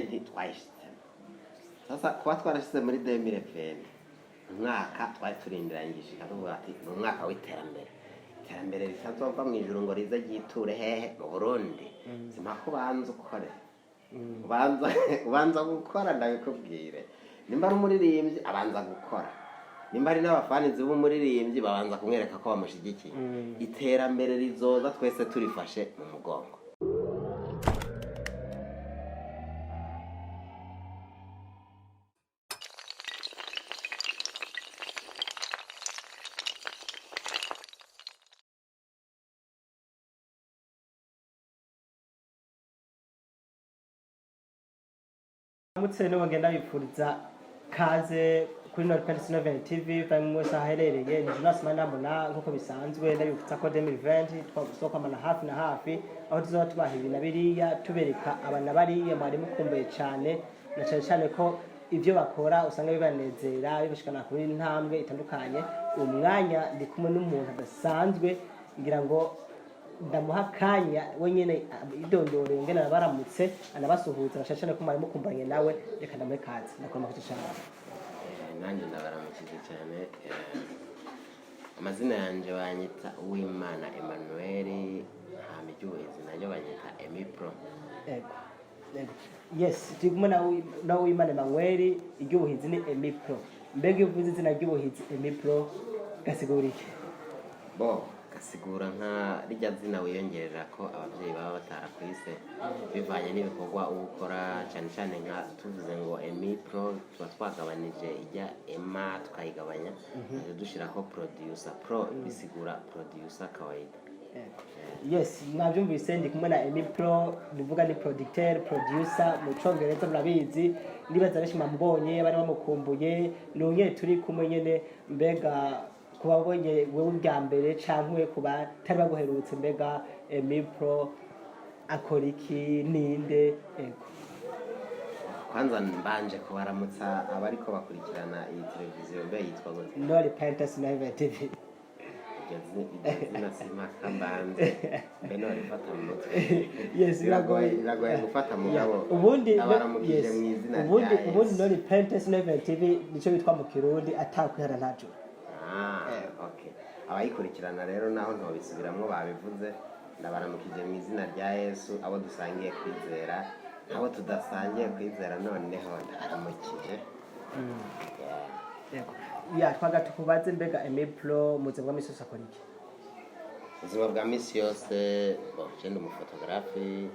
Ntitwayishitsemo. Sasa kuba twarashize muri 2020, umwaka twari turindiranye igishika, tuvuga ati ni umwaka w'iterambere, iterambere ritazova mu ijuru ngo rize ryiture hehe? Mu Burundi. Simpaka ubanza ukore, ubanza gukora. Ndabikubwire, nimba ari umuririmbyi abanza gukora, nimba ari n'abafanizi b'umuririmbyi babanza kumwereka ko bamushyigikiye. Iterambere rizoza twese turifashe mu mugongo. Mutse nibo ngenda bipfuriza kaze kuri Nord Pennsylvania TV bamwe mwese aherereye. Ni Jonas Manambona nkuko bisanzwe. Ndabibutsa ko 2020 twazokwamana hafi na hafi, aho tuzoba tubaha ibi na biriya, tubereka aba na bariya mwari mukumbuye cyane, na cyane cyane ko ibyo bakora usanga bibanezera, bibashikana kuri intambwe itandukanye. Umwanya ndi kumwe n'umuntu adasanzwe, ngira ngo ndamuha akanya wenyine idondoreye ngene arabaramutse anabasuhuza, na cyane cyane ko mwari mukumbanye nawe. Reka ndamuhe kaze. Ndakora kuco cyane. Nanjye ndabaramukije cyane. Amazina yanjye banyita Uwimana Emmanuel, hama iry'ubuhizi naryo banyita Emipro. Ego. Yes, turi kumwe na Uwimana Emmanuel, iry'ubuhizi ni Emipro. Mbega iyo uvuze izina ry'ubuhizi Emipro gasigura iki? Bo gasigura nka rijya zina wiyongerera ko ababyeyi baba batarakwise, bivanye n'ibikorwa uba ukora. Cyane cyane nka tuvuze ngo Emipro, tuba twagabanije ijya ema, tukayigabanya dushyira ko producer. Pro bisigura producer kawaida. Ego. Yes, mwabyumvise, ndi kumwe na Emipro, nivuga ni producteur, producer mu Congereza. Murabizi, ndibaza benshi mwamubonye, bari bamukumbuye. Ni unye turi kumwe nyene. Mbega ku babonye wewe ubwa mbere canke ku batari baguherutse, mbega Emipro akora iki, ninde? Ego. Kwanza mbanje kubaramutsa abariko bakurikirana iyi televiziyo. Mbe yitwa gute? No Repentance Live TV. Iryo zina simpaka mbanze mbe norifata mu mutwe. Yes, biragoye. biragoye. Biragoye gufata, mugabo Ubundi ndabaramukije yes. mu izina ubundi rya ubundi Yesu. No Repentance Live TV nico bitwa mu Kirundi, atakwihana ntajo. Ah, okay. Abayikurikirana rero, naho ntobisubiramwo babivuze, ndabaramukije mu izina rya Yesu, abo dusangiye kwizera abo tudasangiye kwizera noneho ndabaramukije. Yeah. Yego. Ya, twaga tukubaze, mbega Emipro mu buzima bwa misi yose akora iki? Ubuzima bwa misi yose, bon, je ndi umufotogarafi,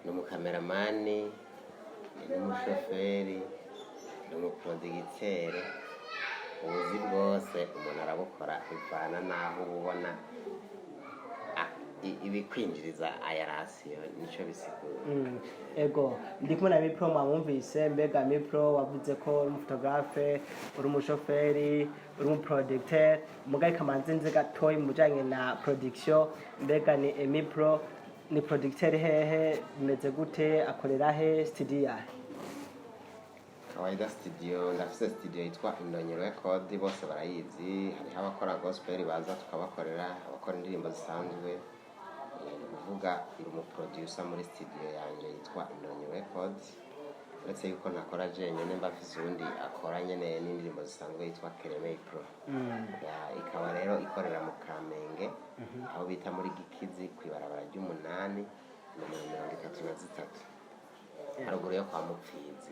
ndi umukameramani, ndi n'umushoferi, ndi umuprodugitere. Ubuzi bwose umuntu arabukora, bivana n'aho uba ubona ibikwinjiriza ayarasiyo, nico bisigura. Ego, ndi kumwe na Mipro, mwamwumvise. Mbega Mipro, wavuze ko uri umufotogarafe, uri umushoferi, uri umuproducteur, mugaye kamanzi nzi gatoyi mu bijanye na production. Mbega ni Emipro ni producteur hehe, bimeze gute, akorera he, studio yahe? Kawaida studio, ndafise studio yitwa Indonyi Record, bose barayizi. Hariho abakora gospel baza tukabakorera, abakora indirimbo zisanzwe. Ni ukuvuga ndi umuproducer muri studio yanje yitwa Indonyi Record, uretse yuko ntakora jenyine, mba mfise uwundi akora nyene n'indirimbo zisanzwe yitwa Keremei Pro. Ya, ikaba rero ikorera mu Kamenge, aho bita muri Gikizi, kw'ibarabara ry'umunani, nomero 33, haruguru yo kwa Mupfizi.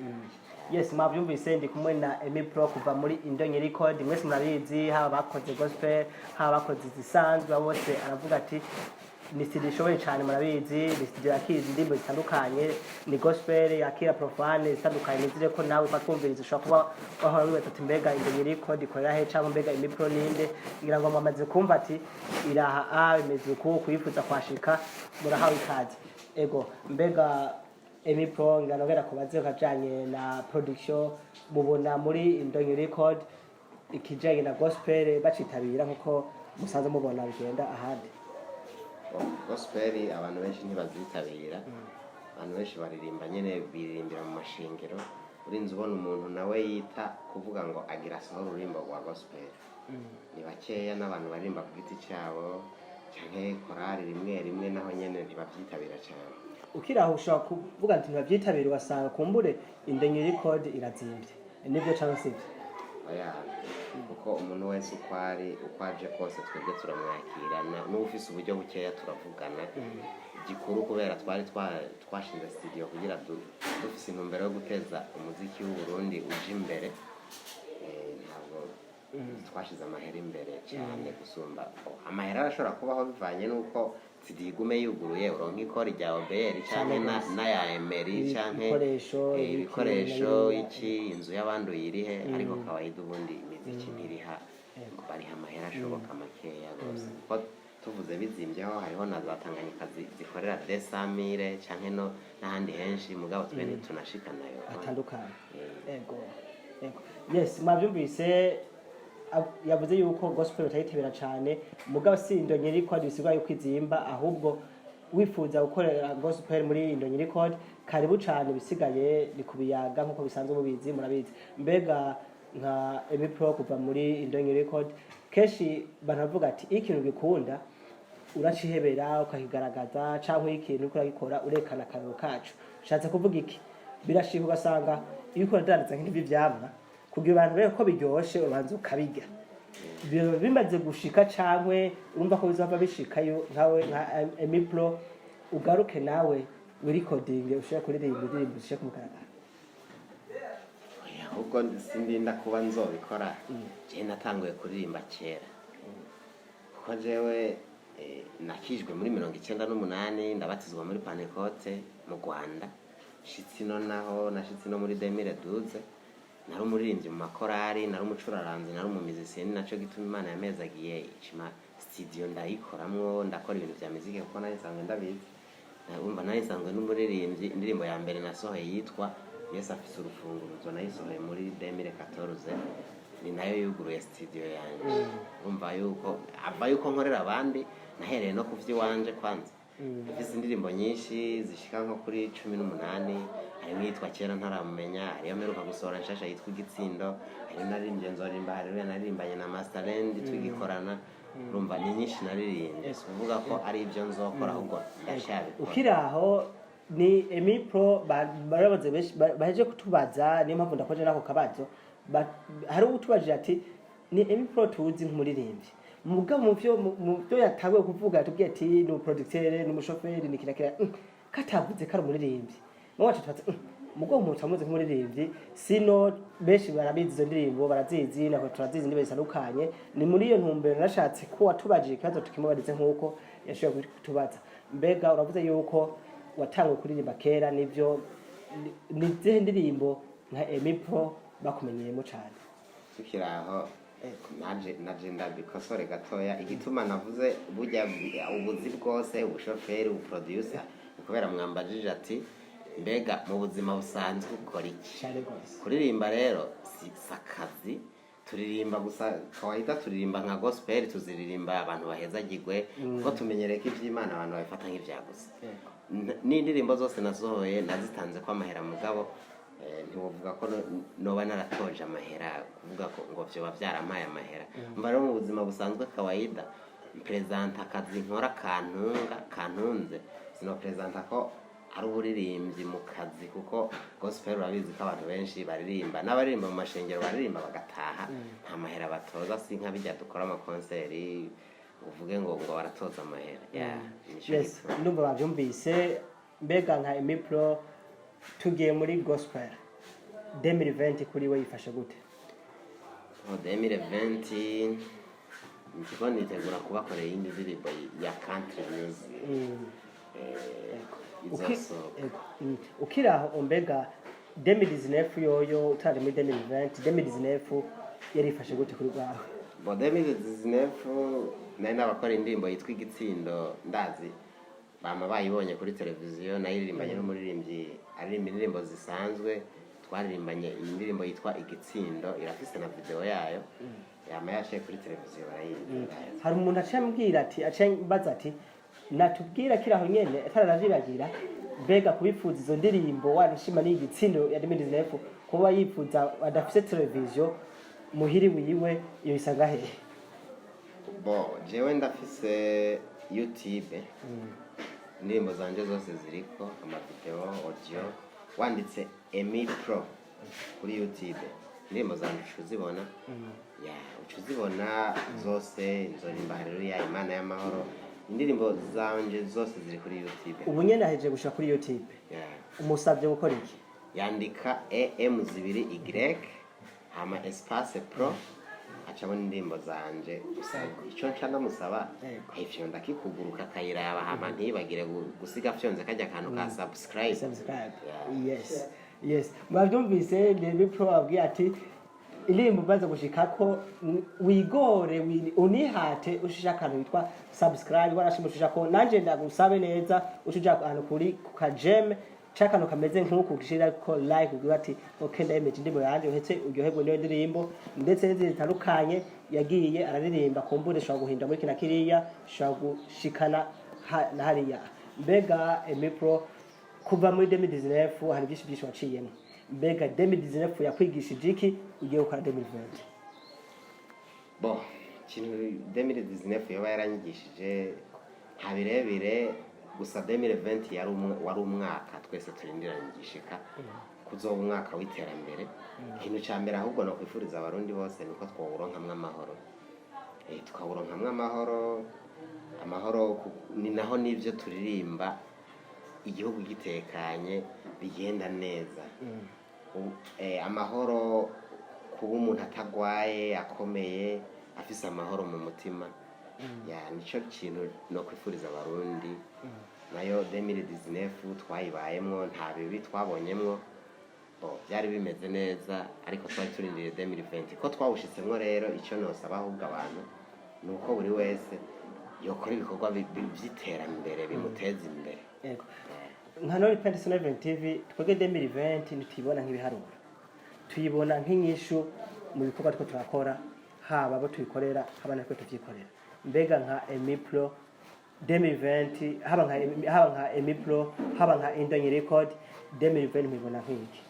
Yes, mwabyumvise, ndi kumwe na Emipro kuva muri Indonyi Record. Mwese murabizi, haba bakoze gospel, haba bakoze izisanzwe, abo bose aravuga ati ni studio ishoboye cyane. Murabizi, ni studio yakira indirimbo zitandukanye, ni gospel, yakira profane zitandukanye. Nizere ko nawe twumviriza ushobora kuba wahora wibaza ati mbega Indonyi Record ikorera he, cyangwa mbega Emipro ninde? Ngira ngo mwamaze kumva ati iraha, a bimeze uku, kuyifuza kwashika murahawe ikaze. Ego, mbega Emipro, nganongera kubaze kajanye na production, mubona muri Indonyi Record ikijanye na gospel bacitabira nkuko musanze mubona bigenda ahandi? Gospel abantu benshi ntibazitabira. Abantu benshi baririmba nyene, biririmbira mu mashengero. Urinze ubona umuntu nawe yita kuvuga ngo agira asohora ururimbo rwa gospel, ni bakeya, n'abantu baririmba ku giti cyabo canke korali rimwe rimwe, naho nyene ntibavyitabira cyane. Ukiri aho ushobora kuvuga ati ntibavyitabira, ugasanga kumbure Indonyi Record irazimvye. Nibyo cyangwa sibyo? Oya, kuko umuntu wese uko ari, uko aje kose, twebwe turamwakira. N'ufise uburyo bukeya turavugana. Gikuru kubera twari twashinze studio kugira dufise intumbero yo guteza umuziki w'u Burundi uje imbere. Ntabwo twashize amahera imbere cyane gusumba. Amahera arashobora kubaho bivanye n'uko studio igume yuguruye, uronka ikori rya OBR canke n'aya Emery canke ibikoresho, ibiki, ibikoresho na biriya. Iki inzu y'abandi uyirihe, ariko kawaida ubundi imiziki ntiriha, bariha amahera ashoboka makeya rwose. Kuko tuvuze bizimbyeho, hariho na za Tanganyika zikorera 200 000 canke no n'ahandi henshi, mugabo twe ntitunashikanayo. Atandukanye. Ego, yes, mwabyumvise. Yavuze yuko gospel batayitabira cyane, mugabo si Indonyi Record bisigwa yuko izimba, ahubwo wifuza gukorera gospel muri Indonyi Record, karibu cyane. Bisigaye ni kubiyaga nk'uko bisanzwe mubizi, murabizi. Mbega nka Emi Pro kuva muri Indonyi Record, kenshi banavuga ati iyo ikintu gikunda uracihebera ukakigaragaza, cyangwa iyo ikintu uriko uragikora urekana akararo kacu. Ushatse kuvuga iki? Birashika ugasanga iyo uriko uradandaza nk'ibintu vy'ivyamwa, kugira abantu bereke ko biryoshe ubanza ukabirya. Biba bimaze gushika cankwe urumva ko bizova bishikayo, nkawe nka Emi Pro ugaruke nawe wirikodinge, ushobore kuririmba indirimbo zishike ku mugaragaro? Oya, ahubwo sindinda kuba nzobikora. Jewe natanguye kuririmba kera, kuko jewe nakijwe muri 98, ndabatizwa muri Pentecôte mu Rwanda. Nshitsi ino naho nashitse no muri 2012, nari umuririmbyi mu makorari, nari umucuraranzi, nari umumizisiyeni. Naco gituma Imana yamezagiye icima studio ndayikoramwo, ndakora ibintu vya muzike kuko nari nsanzwe ndabizi. Urumva nari nsanzwe n'umuririmbyi. Indirimbo ya mbere nasohoye yitwa Yesu afise urufunguruzo, nayisohoye muri 2014, ni nayo yuguruye studio yanje. Urumva yuko ava yuko nkorera abandi, nahereye no ku vy'iwanje kwanza. Mfise indirimbo nyinshi zishika nko kuri 18, harimo iyitwa Kera ntaramumenya, hariyo mperuka gusohora nshasha yitwa Igitsindo, hariyo naririmbye Nzorimba, hariyo naririmbanye na Masterland tugikorana. Urumva ni nyinshi naririmbye. Si kuvuga ko ari ibyo nzokora, ahubwo ndacyabikora. Ukiri aho ni Emi Pro, barabaze benshi baheje kutubaza, niyo mpamvu ndakoje nako kabazo. Hari utubajije ati ni Emi Pro tuzi nk'umuririmbyi, mugabo mu byo yatanguye kuvuga yatubwiye ati ni umuproducteur, ni umushoferi, ni kirakira, katavuze ko ari umuririmbyi. Mwe wacu tubatse mugabo umuntu tamuzi nk'umuririmbyi, sino benshi barabizi izo ndirimbo, barazizi nako turazizi indirimbo zitandukanye. Ni muri iyo ntumbero nashatse ko watubajije ikibazo tukimubarize nk'uko yashoboye kutubaza. Mbega uravuze yuko watanguye kuririmba kera, nivyo? Ni izihe ndirimbo nka Emi Pro bakumenyeyemo cane? Tukiri aho, naje ndabikosore gatoya. Igituma navuze burya ubuzi bwose, ubushoferi, ubuproducer, ni kubera mwambajije ati mbega mu buzima busanzwe ukora iki? Cane rwose. Kuririmba rero si akazi, turirimba gusa kawaida, turirimba nka gospel, tuziririmba abantu bahezagirwe, kuko tumenyereye ko iby'Imana abantu babifata nk'ibya gusa. N'indirimbo zose nasohoye nazitanze ko amahera, mugabo ntiwovuga ko noba naratoje amahera, kuvuga ko ngo vyoba vyarampaye amahera. Mva rero mu buzima busanzwe kawaida mpresenta akazi nkora kantunga, kantunze. Sinopresenta ko ari uburirimbyi mu kazi, kuko gospel urabizi ko abantu benshi baririmba, n'abaririmba mu mashengero baririmba bagataha, nta mahera batoza. Si nka bijya dukora amakonseri uvuge ngo baratoza amahera. Yeah, nico gituma. Ndumva bavyumvise. Mbega nka Emi Pro tugiye muri gospel, 2020 kuri we yifashe gute? Oh, 2020 ndiko nitegura kubakorera iyindi ndirimbo ya country music. Izosohoka. Ego. Ukiri aho, mbega 2019 yoyo, utari muri 2020, 2019 yarifashe gute kuri bwawe? Bo, 2019 nari nabakora indirimbo yitwa Igitsindo, ndazi bama bayibonye kuri televiziyo. Nayiririmbanye n'umuririmbyi aririmba indirimbo zisanzwe, twaririmbanye iyi ndirimbo yitwa Igitsindo, irafise na video yayo, yama yaciye kuri televiziyo, barayizi. Hari umuntu aciye ambwira ati, aciye ambaza ati natubwira kiri aho nyene ataranazibagira. Mbega kubifuza izo ndirimbo wanashima ni Igitsindo ya 2019, kuba yifuza adafise televiziyo muhiri wiwe, iyo isanga hehe? Bo, jewe ndafise YouTube. Indirimbo zanje zose ziriko, amavideo, audio. Wanditse Emi Pro kuri YouTube, indirimbo zanje uca uzibona. Ya, uca uzibona zose. Nzoririmba Haleluya, Imana y'amahoro, indirimbo zanje zose ziri kuri YouTube. Ubu nyene ahejeje gushika kuri YouTube. Ya. Umusabye gukora iki? Yandika em zibiri y hama espace pro, aca abona indirimbo zanje. Gusa icyo nca ndamusaba, ifyonda kikuguruka akayiraba, hama ntibagire gusiga fyonze kajya kantu ka subscribe. Subscribe. Yeah. Yes, mwabyumvise, Emi Pro abwiye ati indirimbo umaze gushikako wigore unihate ushisha akantu witwa subscribe, warashima ushishako. Nanje ndagusabe neza ushuja ahantu kuri ku kajeme c'akantu kameze nk'uku gishirako like, ugira ati okay, ndayemeje indirimbo yanje, uhetse uryoherwe n'iyo ndirimbo ndetse n'izindi zitandukanye yagiye araririmba. Kumbure ishobora guhinda muri kina kiriya, ishobora gushikana na hariya. Mbega Emi Pro, kuva muri 2019 hari byinshi byinshi waciyemo. Mbega 2019 yakwigishije iki ugiye gukora 2020? Bo, ikintu 2019 yoba yaranyigishije nta birebire, gusa 2020 wari umwaka twese turindiranye igishika kuzoba umwaka w'iterambere. Ikintu cya mbere ahubwo nokwifuriza Abarundi bose ni uko twawuronkamwo amahoro. Tukawuronkamwo amahoro. Amahoro ni naho n'ibyo turirimba, igihugu gitekanye bigenda neza. Amahoro, kuba umuntu atagwaye, akomeye, afise amahoro mu mutima, ya, nico kintu nokwifuriza Abarundi. Nayo 2019 twayibayemwo nta bibi twabonyemwo. Bo, byari bimeze neza, ariko twari turindiriye 2020 ko twawushitsemwo. Rero icyo nosaba ahubwo abantu ni uko buri wese yokora ibikorwa vy'iterambere bimuteza imbere. Yego. Nka Nori Pente Seven TV, twebwe 2020 ntituyibona nk'ibiharuro, tuyibona nk'inyishu mu bikorwa two turakora, haba abo tubikorera, haba natwe tuvyikorera. Mbega nka Emipro 2020, haba nka Emipro, haba nka Indonyi Record, 2020 mubibona nk'iki?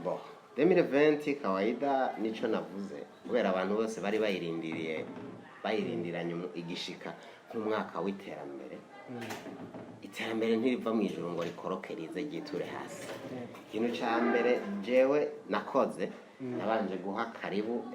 Bo, 2020 kawaida nico navuze, kubera abantu bose bari bayirindiriye, bayirindiranye igishika nk'umwaka w'iterambere. Iterambere ntiriva mu ijuru ngo rikoroke rize ryiture hasi. Ikintu ca mbere jewe nakoze, nabanje guha karibu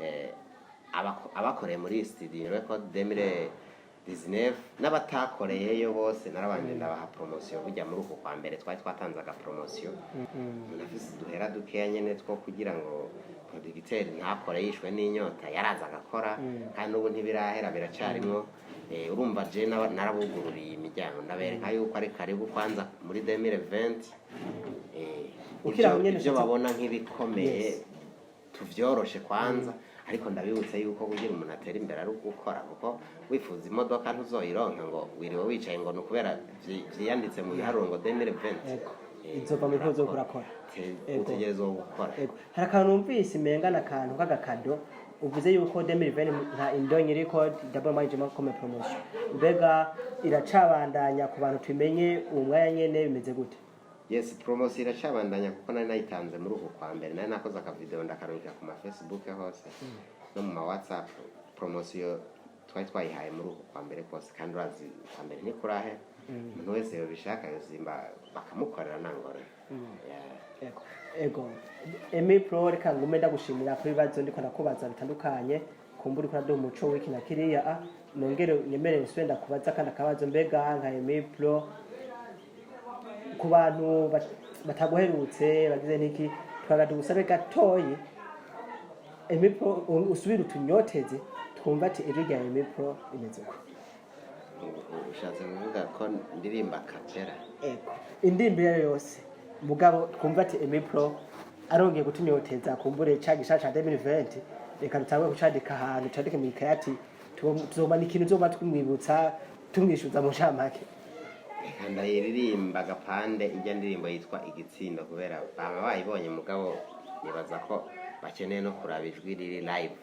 abakoreye muri studio record 2019 n'abatakoreyeyo bose, narabanje ndabaha promotion. Burya muri uku kwa mbere twari twatanze aga promotion, umuntu afise uduhera dukeya nyene two kugira ngo producteur ntakore yishwe n'inyota, yaraza agakora. Kandi n'ubu ntibirahera, biracarimwo. Urumva je narabugururiye imiryango, ndabereka yuko ari karibu kwanza muri 2020. Ukiri aho nyene ivyo babona nk'ibikomeye, tuvyoroshe kwanza. Ariko ndabibutse yuko kugira umuntu atere imbere ari ugukora, kuko wifuza imodoka ntuzoyironka ngo wiriwe wicaye ngo ni ukubera vyiyanditse mu biharuro ngo 2020. Izova mu bikorwa uzoba urakora. Utegerezwa gukora. Ego. Hari akantu numvise imenga n'akantu k'agakado, uvuze yuko 2020 nka Indonyi Record double management comme promotion, mbega iracabandanya ku bantu tumenye uwo mwanya nyene, bimeze gute? Yes, promotion iracabandanya, kuko nari nayitanze muri uku kwa mbere, nari nakoze akavideo ndakarungika ku ma Facebook hose no mu ma WhatsApp. Promotion twari twayihaye muri uku kwa mbere kose, kandi urazi kwa mbere ntikurahe. Umuntu wese yobishaka yosimba bakamukorera nta ngorane. Yeah. Ego. Emi Pro, reka ngume ndagushimira ku bibazo ndiko ndakubaza bitandukanye, kumbura uriko uraduha umuco w'iki na kiriya. Nongere nyemerere nsubire ndakubaza kandi akabazo. Mbega nka Emi Pro, ku bantu bataguherutse bagize niki, twagada ubusabe gatoyi, Emi Pro usubire utunyoteze twumva ati ijwi rya Emi Pro rimeze uko. Ushatse kuvuga ko ndirimba kapera? Ego, indirimbo iyo ari yo yose, mugabo twumva ati Emi Pro arongeye kutunyoteza, kumbure ca gishasha ca 2020. Reka dutangure kucandika ahantu, candike mw'ikaye ati tuzomana ikintu tuzoma tumwibutsa, tumwishuza mu ncamake. Reka ndayiririmba agapande ijya ndirimbo yitwa Igitsindo, kubera baba bayibonye, mugabo nibaza ko bakeneye no kuraba ijwi riri live.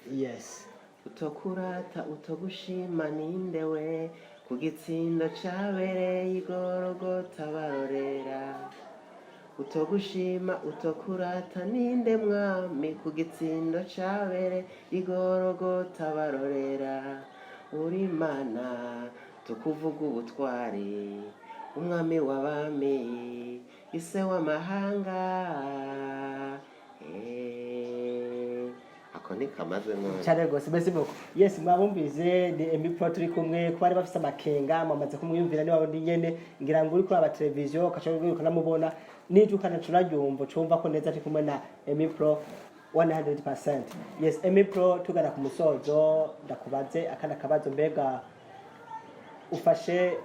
Utokurata utogushima ninde we, ku gitsindo cabereye igorogota barorera. Utogushima utokurata ninde mwami, ku gitsindo cabere igorogota barorera. Uri Mana tukuvuga ubutwari, Umwami w'abami, ise w'amahanga. Ako ntikamaze none. Cyane rwose, merci beaucoup. Yes, mwabumvise, ni Emmy Pro turi kumwe. Kuba bari bafise amakenga, mwamaze kumwiyumvira, niba ndi nyene ngira ngo uri kuraba televiziyo ukaca ukanamubona n'ijwi ukanaca unaryumva, ucumva ko neza ari kumwe na Emmy Pro 100%. Yes, Emmy Pro, tugana ku musozo, ndakubaze akana kabazo. Mbega ufashe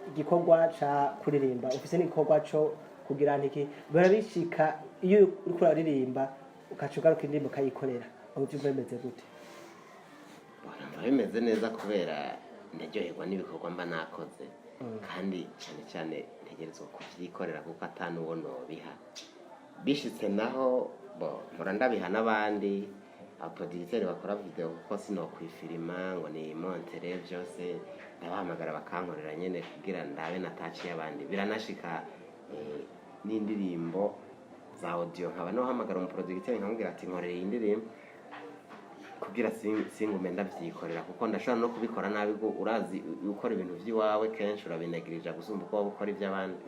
igikorwa ca kuririmba, ufise n'igikorwa co kugira ntiki barabishika, iyo uriko uraririmba ukaca ugaruka indirimbo ukayikorera, aho uvyumva bimeze gute? Numva bimeze neza kubera ndaryoherwa n'ibikorwa mba nakoze, kandi cyane cyane ntegerezwa kubyikorera kuko atanuwo nobiha. Bishitse naho bo mpora ndabiha n'abandi abaproducteur bakora video, kuko sinokwifirima ngo ni montere byose, ndabahamagara bakankorera nyene kugira ndabe na touch y'abandi. Biranashika n'indirimbo za audio nkaba nohamagara umuproducteur nkamubwira ati nkorera iyi ndirimbo, kugira singume ndavyikorera, kuko ndashobora no kubikora nabi. Urazi ukora ibintu vy'iwawe kenshi urabinegirija gusumba uko waba ukora ivy'abandi.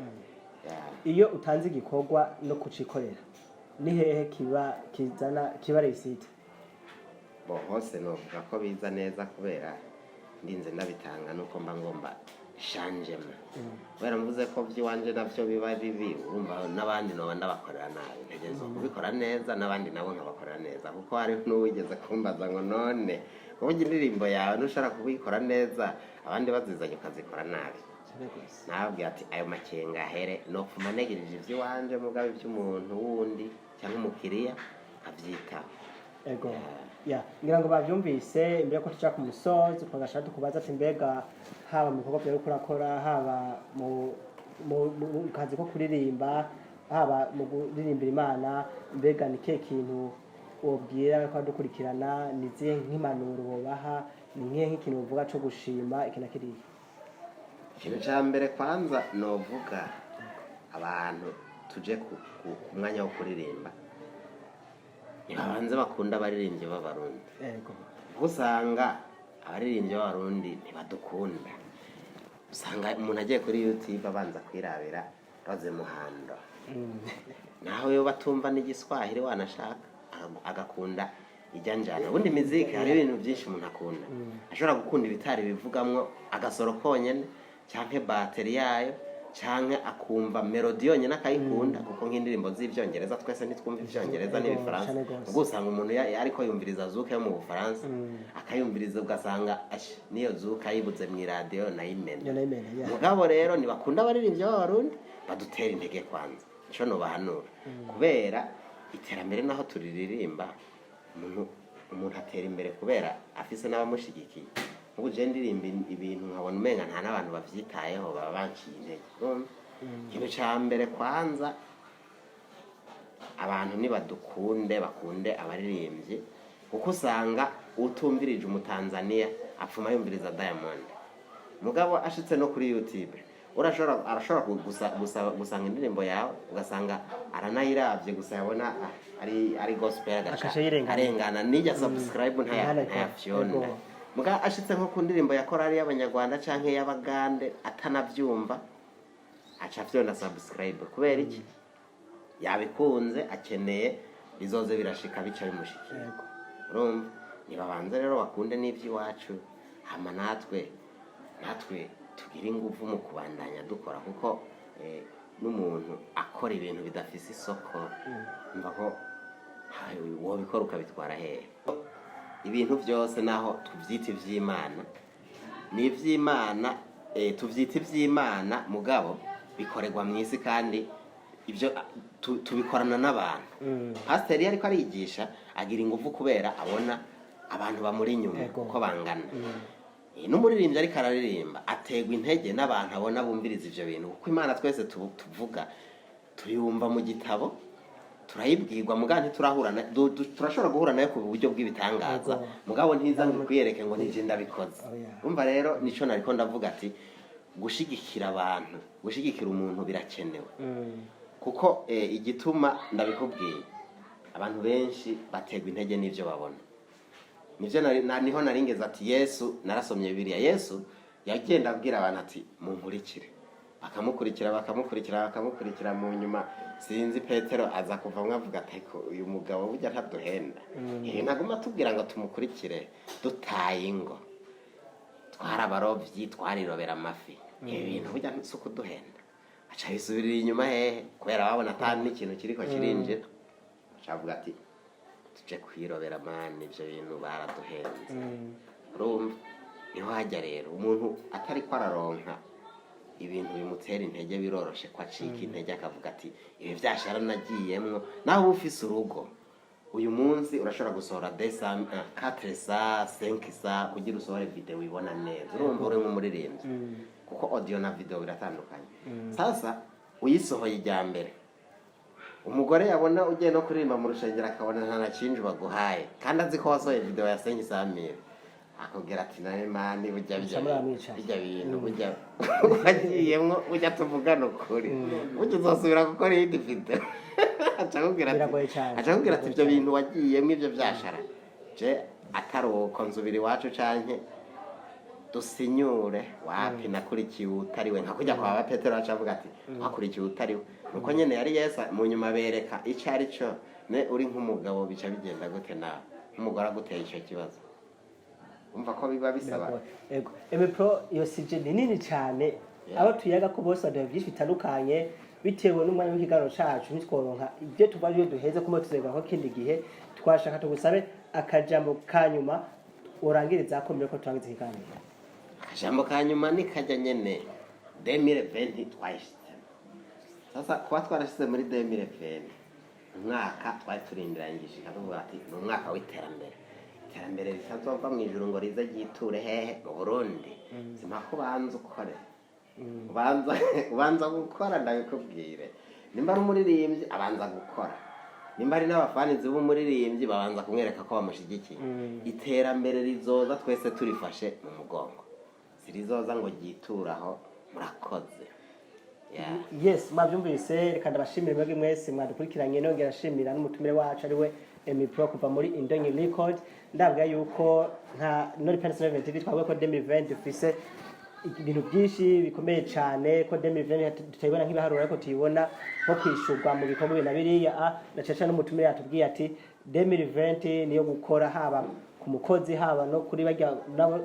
Yeah. Iyo utanze igikorwa no kucikorera, ni hehe kiba kizana kiba réussite? Bo hose novuga ko biza neza, kubera ndinze ndabitanga nuko mba ngomba changement, kubera mvuze ko vy'iwanje navyo biba bibi, urumva n'abandi noba ndabakorera nabi. Ntegerezwa kubikora neza, n'abandi nabo nkabakorera neza, kuko hari n'uwigeze kumbaza ngo none kuvuga indirimbo yawe ntushobora kubikora neza, abandi bazizanye ukazikora nabi? Nababwira ati ayo makenga ahere, nopfuma ntegereje ivy'iwanje, mugabo ivy'umuntu wundi cyangwa umukiriya nkavyitaho. Ego ya, ngira ngo bavyumvise. Imbere ko tuja ku musozi, twagashaka tukubaza ati mbega haba mu bikorwa vyawe uriko urakora, haba mu kazi ko kuririmba, haba mu kuririmbira Imana, mbega ni kihe kintu wobwira bariko badukurikirana? Ni izihe nk'impanuro wobaha? Ni nkihe nk'ikintu wovuga co gushima iki na kiriya? Ikintu cya mbere kwanza novuga, abantu tuje ku mwanya wo kuririmba, ntibabanze bakunda abaririmbyi b'Abarundi, kuko usanga abaririmbyi b'Abarundi ntibadukunda. Usanga umuntu agiye kuri YouTube abanza kwirabira Rose Muhando, naho yo batumva n'igiswahili, wanashaka agakunda ijya njana. Ubundi miziki hari ibintu byinshi umuntu akunda, ashobora gukunda ibitari bivugamwo agasoro konyene, canke bateri yayo, canke akumva melody yonyene akayikunda, kuko nk'indirimbo z'ivyongereza twese ntitwumva ivyongereza n'ibifaransa. Cane gose. Ubwo usanga umuntu ariko yumviriza zouk yo mu Bufaransa, akayumviriza ugasanga ash, niyo zouk ayibuze mw'iradiyo nayimena. Yo nayimena, yeah. Mugabo rero ntibakunda abaririmbyi b'Abarundi, badutera intege kwanza, nico nobahanura, kubera iterambere naho turiririmba, umuntu atera imbere kubera afise n'abamushigikiye. Nk'ubu je ndirimba ibintu nkabona umenga nta n'abantu bavyitayeho, baba banciye intege. Urumva? Ikintu ca mbere kwanza, abantu nibadukunde, bakunde abaririmbyi, kuko usanga utumvirije Umutanzaniya apfuma yumviriza Diamond, mugabo ashitse no kuri YouTube urashobora arashobora gusanga indirimbo yawe, ugasanga aranayiravye gusa, yabona ari gospel, agaca Agaca yirengana. arengana, nijya subscribe Ntanayikora. ntayafyonda. Ego. Muga ashitse nko ku ndirimbo ya korali y'Abanyarwanda canke y'Abagande atanavyumva, aca afyonda subscribe. Kubera iki? Yabikunze, akeneye bizoze birashika bica bimushikira. Urumva, nibabanze rero bakunde n'iby'iwacu, hama natwe tugire ingufu mu kubandanya dukora, kuko n'umuntu akora ibintu bidafise isoko, mva ko wobikora ukabitwara hehe? Ibintu byose naho tubyita iby'Imana, ni iby'Imana, tubyita iby'Imana, mugabo bikorerwa mu isi, kandi ibyo tubikorana n'abantu. Pasiteri iyo ariko arigisha agira ingufu kubera abona abantu bamuri inyuma uko bangana. N'umuririmbyi ariko araririmba aterwa intege n'abantu abona bumviriza ivyo bintu, kuko Imana twese tuvuga tuyumva mu gitabo, turayibwirwa, mugabo ntiturahura turashobora guhura nayo ku buryo bw'ibitangaza, mugabo ntiza ngo ikwiyereke ngo nije ndabikoze. Oh, yeah. Umva rero, nico nariko ndavuga ati gushigikira abantu, gushigikira umuntu birakenewe, kuko igituma ndabikubwiye, abantu benshi baterwa intege n'ivyo babona. Nivyo niho naringeze ati Yesu, narasomye Bibiliya, Yesu yagenda abwira abantu ati munkurikire. Bakamukurikira, bakamukurikira, bakamukurikira. Mu nyuma sinzi, Petero aza kuvamwo avuga ati: "Ariko uyu mugabo burya ntaduhenda. Ntaguma atubwira ngo tumukurikire, dutaye ingo, twarabarovyi, twarirobera amafi. Ibi bintu burya si ukuduhenda?" Aca bisubirira inyuma hehe? Kubera babona ata n'ikintu kiriko kirinjira, aca avuga ati: "Tuje kwirobera mani, ivyo bintu baraduhenze." Urumva niho hajya rero umuntu atariko araronka ibintu bimutera intege, biroroshe ko acika intege, akavuga ati: "Ibi vyashara nagiyemwo." Nawe uba ufise urugo, uyu munsi urashobora gusohora desa 400, 500 kugira usohore video ibona neza. Urumva uri nk'umuririmbyi, kuko audio na video biratandukanye. Sasa uyisohoye ijya mbere, umugore yabona ugiye no kuririmba mu rushengero, akabona nta na cinji baguhaye, kandi azi ko wasohoye video ya 500 mille, akubwira ati: "Nawe mani, burya Muca muramwicaye. Bijya bintu burya wagiyemwo, burya tuvugana ukuri, burya uzosubira gukora iyindi video." Aca akubwira ati, Biragoye cyane. aca akubwira ati: "Ibyo bintu wagiyemwo, ibyo byashara, je atari uko nzubira iwacu canke dusinyure. Wapi, nakurikiye utariwe." Nka kujya kwa ba Petero, aca avuga ati: "Wakurikiye utariwe." Nuko nyene yari Yesu. Mu nyuma bereka ico ari cyo. Ne uri nk'umugabo, bica bigenda gute nawe nk'umugore aguteye ico kibazo? Umva ko biba bisaba. Biragoye. Ego, Emi Pro, iyo sujet ni nini cyane. Abo tuyaga ko bose baduha byinshi bitandukanye. Bitewe n'umwanya w'ikiganiro cacu, ntitworonka ibyo tuva iyo duheze kuma tuzegaho kindi gihe. Twashaka tugusabe akajambo ka nyuma urangiriza ko mbere ko turangiza ikiganiro. Akajambo ka nyuma ni kajya nyene: 2020 twayishitsemo. Sasa kuba twarashize muri 2020, umwaka twari turindiranye igishika, tuvuga ati ni umwaka w'iterambere, iterambere ritazova mu ijuru ngo rize ryiture hehe? Mu Burundi. Simpaka ubanza ukore, ubanza gukora. Ndabikubwire, nimba ari umuririmbyi abanza gukora, nimba ari n'abafanizi b'umuririmbyi babanza kumwereka ko bamushyigikiye. Iterambere rizoza twese turifashe mu mugongo, sirizoza ngo ryituraho. Murakoze. Yeah. Yes, mwabyumvise. Reka ndabashimire mwebwe mwese mwadukurikiranye, nongera ashimira n'umutumire wacu ariwe Emi Pro kuva muri Indonyi Record. Ndabwira yuko nka Nori Penance Event TV twavuga ko 2020 dufise ibintu byinshi bikomeye cyane, ko 2020 tutayibona nk'ibiharuro, ariko tuyibona nko kwishurwa mu bikombe na biriya. Na cyane n'umutumire yatubwiye ati 2020 niyo gukora, haba ku mukozi, haba no kuri barya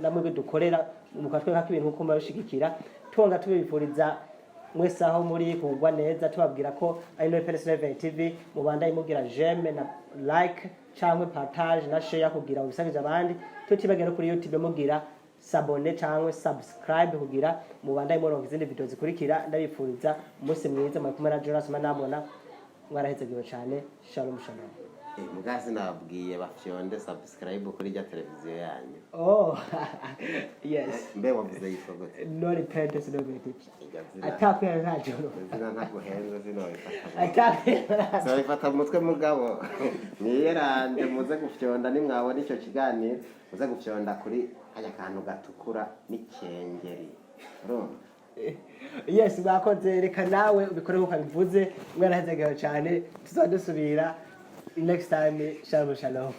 namwe dukorera, mukatwereka ko ibintu nkuko murabishigikira. Twonga tubifuriza mwese aho muri kugwa neza, tubabwira ko ari Nori Penance Event TV. Mubandaye mugira j'aime na like cyangwa partage na share kugira ubisangize abandi, tutibagiye no kuri YouTube mugira s'abonner cyangwa subscribe kugira mubandaye muronka izindi video zikurikira. Ndabifuriza umunsi mwiza. Muri kumwe na Jonas Manambona. Mwarahezagiwe cyane. Shalom, shalom. Muga sinababwiye bafyonde subscribe kuri rya televiziyo yanyu? Oh yes. Mbe wavuze yitwa gute? Nori Penance Event TV. Iryo zina, Atakwera nta joro. Izina ntaguhenze, sinobifata. Atakwera. Sinobifata mu mutwe, mugabo niyeranje. Muze gufyonda, nimwabona icyo kiganiro muze gufyonda kuri kajya kantu gatukura n'ikengeri, urumva? Yes, mwakoze. Reka nawe ubikore nkuko abivuze. Mwarahezagiwe cyane. Tuzaba dusubira next time. Shalom, shalom.